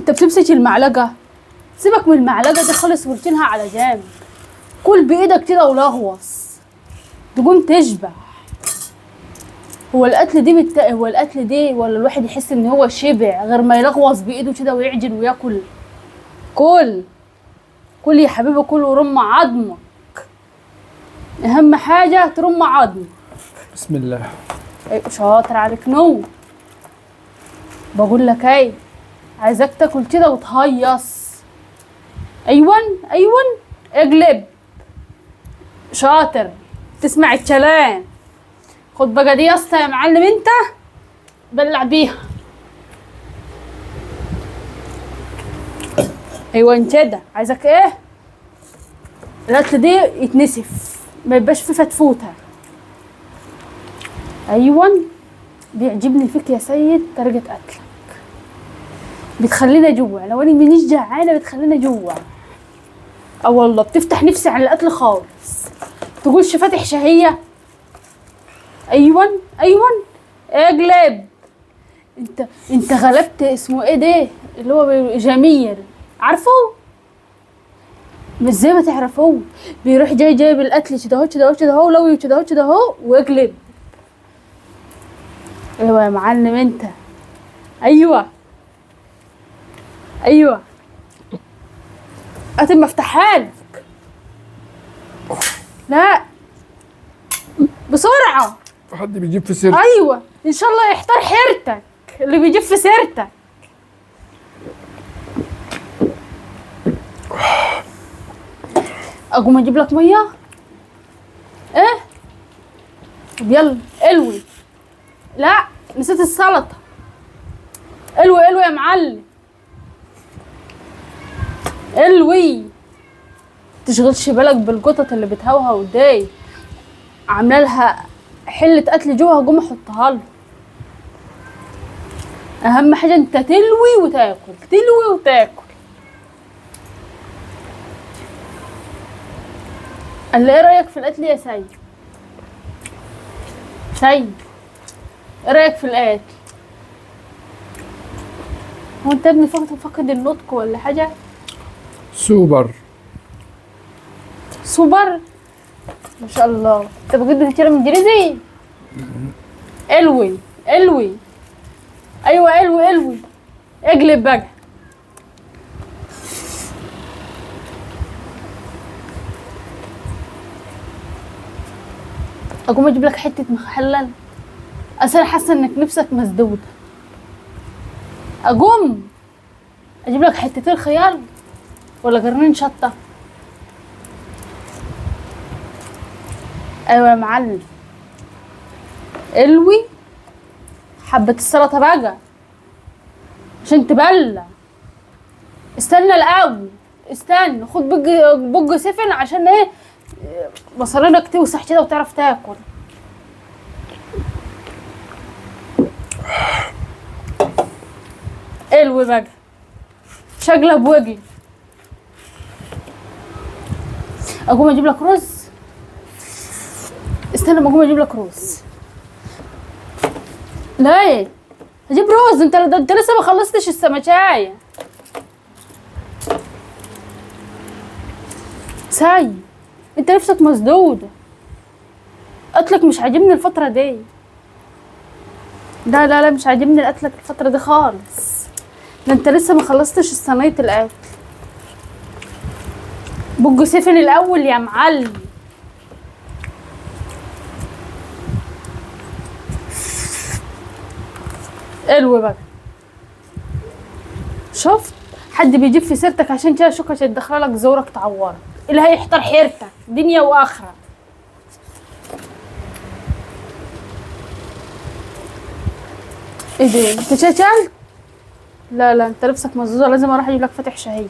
انت بتمسك المعلقة؟ سيبك من المعلقة دي خالص واركنها على جنب. كل بايدك كده ولغوص تقوم تشبع. هو الاكل دي هو الاكل دي ولا الواحد يحس ان هو شبع غير ما يلغوص بايده كده ويعجن وياكل؟ كل كل يا حبيبي، كل ورم عظمك. اهم حاجة ترم عظمك. بسم الله. ايوه شاطر عليك نو. بقول لك ايه، عايزاك تاكل كده وتهيص. ايوه ايوه اقلب. شاطر، تسمع الكلام. خد بقى دي يا اسطى يا معلم، انت بلع بيها. ايوه كده. عايزك ايه، الاكل دي يتنسف، ما يبقاش فيه فتفوته. ايوه بيعجبني فيك يا سيد طريقه اكلك، بتخلينا جوع. لو انا مانيش جعانة بتخلينا جوع. اه والله بتفتح نفسي على الاكل خالص، تقولش فاتح شهية. ايوه ايوه اقلب. انت غلبت اسمه ايه ده اللي هو جميل، عارفه؟ مش زي ما تعرفوه، بيروح جاي جايب الاكل كده اهو كده اهو كده اهو، لوي كده اهو كده اهو واقلب. ايوه يا معلم انت. ايوه ايوه اتم افتحها لك. لا بسرعة، في حد بيجيب في سيرتي؟ ايوه ان شاء الله يحتار حيرتك اللي بيجيب في سيرتك. اقوم اجيب لك مية؟ ايه؟ طب يلا الوي. لا نسيت السلطة. الوي الوي يا معلم، الوي. تشغلش بالك بالقطط اللي بتهوهو دي، عامله لها حله قتل جوه، هقوم احطها لها. اهم حاجة انت تلوي وتاكل، تلوي وتاكل. قال لي ايه رايك في الاكل يا سيد؟ سيد ايه رايك في الاكل؟ هو انت ابني فاقد النطق ولا حاجة؟ سوبر سوبر ما شاء الله. انت بجد بتتكلم انجليزي؟ الوي الوي. ايوه الوي الوي. اقلب بقى. اقوم اجيب لك حتة مخلل؟ اصل انا حاسه انك نفسك مسدودة. اقوم اجيب لك حتتين خيار ولا قرنين شطه؟ ايوه يا معلم الوي. حبة السلطة بقى عشان تبلع. استنى الاول، استنى خد بج سفن عشان ايه مصارينك توسع كده وتعرف تاكل. الوي بقى شقلب بوجي. اقوم اجيب لك رز؟ استنى ما اقوم اجيب لك رز. ليه؟ اجيب رز؟ انت لسه ما خلصتش السمكايه. ساي انت نفسك مسدودة. اكلك مش عاجبني الفترة دي. لا لا لا مش عاجبني اكلك الفترة دي خالص. ده انت لسه ما خلصتش الصينية الاكل. بوج سفن الاول يا معلم. الوي بقى. شفت حد بيجيب في سيرتك عشان كده شوكه تدخلك زورك تعورك، اللي هيحتار حيرتك دنيا واخره. ايه ده انت شاكل؟ لا لا انت لبسك مزوزه، لازم اروح اجيب لك فاتح شهية.